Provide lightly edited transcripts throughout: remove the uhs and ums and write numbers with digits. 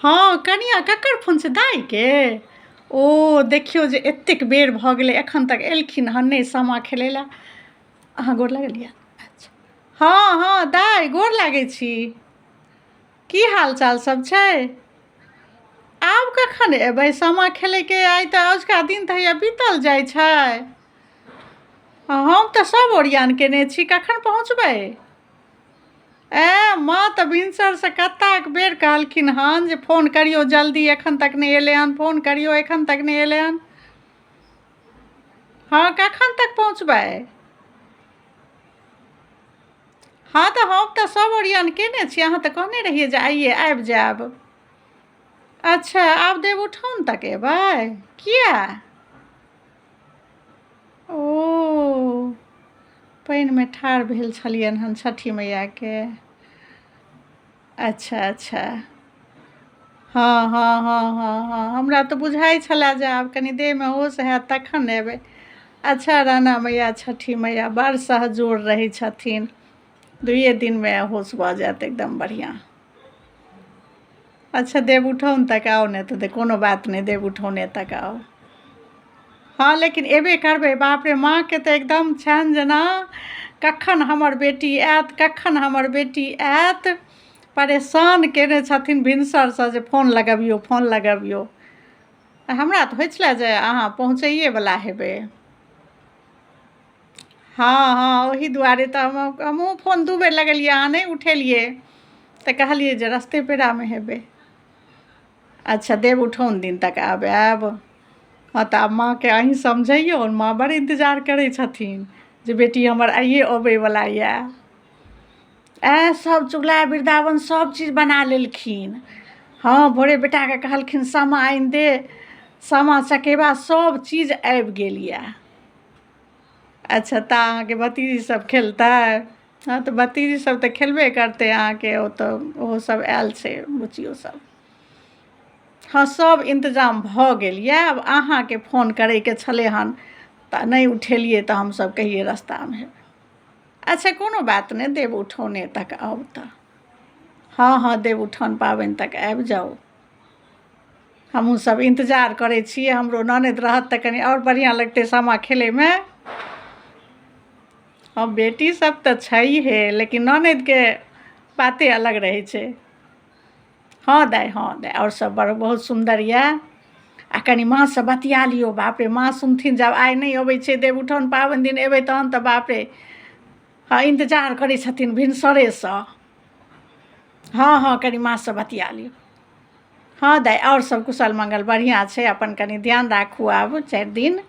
हँ कनिया ककर फोन छै दाइके ओ देखियौ जे एतेक बेर भऽ गेलै एखन तक एलखिन हन नहि सामा खेलै लए अहाँ गोर लगलियै अच्छा हँ हँ दाइ गोर लागै छी की हाल चाल सब छै आब कखन एबै सामा खेलैके आइ तऽ अजुका दिन तऽ हैया बीतल जाइ छै हम तऽ सब ओरियान केने छी कखन पहुँचबै ऐं माँ तऽ भिनसरसँ कतेक बेर कहलखिन हन जे फोन करियौ जल्दी एखन तक नहि एलै हन फोन करियौ एखन तक नहि एलै हन हँ कखन तक पहुँचबै हँ तऽ हम तऽ सब ओरियान केने छी अहाँ तऽ कहने रहियै जे आइए आबि जायब अच्छा आब देवउठाउन तक एबै किया ओ पानिमे ठाढ़ भेल छलियनि हन छठि मैयाके अच्छा अच्छा हँ हँ हँ हँ हँ हमरा तऽ बुझाइ छलए जे आब कनि देहमे होश हैत तखन ने एबै अच्छा राणा मैया छठि मैया बड़ सहजोर रहै छथिन दुइए दिनमे होश भऽ जायत एकदम बढ़िआँ अच्छा देवउठाउन तक आउ ने तऽ कोनो बात नहि देवउठाउने तक आउ हँ लेकिन एबे करबै बाप रे माँके तऽ एकदम छनि जेना कखन हमर बेटी आयत कखन हमर बेटी आयत परेशान केने छथिन भिनसरसँ जे फोन लगबियौ फोन लगबियौ हमरा तऽ होइ छलै जे अहाँ पहुँचैएवला हेबै हँ हँ ओही दुआरे तऽ हम हमहूँ फोन दू बेर लगेलियै अहाँ नहि उठेलियै तऽ कहलियै जे रस्ते पेरामे हेबै अच्छा देवउठाउन दिन तक आब आयब हँ तऽ आब माँके अहीँ समझैयौ माँ बड़ इन्तजार करै छथिन जे बेटी हमर आइए अबैवला यए एँ सब चुगला वृन्दावन सब चीज बना लेलखिन हँ भोरे बेटाके कहलखिन सामा आनि दे सामा चकेबा सब चीज आबि गेल यए अच्छा तऽ अहाँके भतीजी सब खेलतै हँ तऽ भतीजी सब तऽ खेलबे करतै अहाँके ओतऽ ओहो सब आयल छै बुचियो सब हँ सब इन्तजाम भऽ गेल यऽ आब अहाँके फोन करैके छलै हन तऽ नहि उठेलियै तऽ हमसब कहियै रस्तामे हेबै अच्छा कोनो बात नहि देवउठौने तक आउ तऽ हँ हँ देवउठाओन पाबनि तक आबि जाउ हमहूँ सब इन्तजार करै छी हमरो ननदि रहत तऽ कनि आओर बढ़िआँ लगतै सामा खेलैमे हँ बेटी सब तऽ छैहे लेकिन ननदिके बाते अलग रहै छै हँ दाइ हँ दाइ आओर सब बड़ बहुत सुन्दर यऽ आ कनि माँसँ बतिया लियौ बाप रे माँ सुनथिन जब आइ नहि अबै छै देवउठाओन पाबनि दिन एबै तहन तऽ बाप रे हँ इन्तजार करै छथिन भिनसरेसँ हँ हँ कनि माँसँ बतिया लियौ हँ दाइ आओर सब कुशल मंगल बढ़िआँ छै अपन कनि ध्यान राखू आब चारि दिन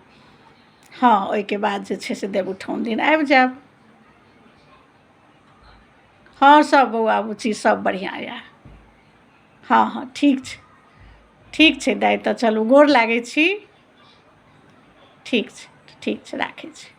हँ ओहिके बाद जे छै से देवउठाओन दिन आबि जायब हँ सब बौआ बुच्ची सब बढ़िआँ यऽ हँ हँ ठीक छै ठीक छै दाइ तऽ चलू गोर लागै छी ठीक छै ठीक छै राखै छी।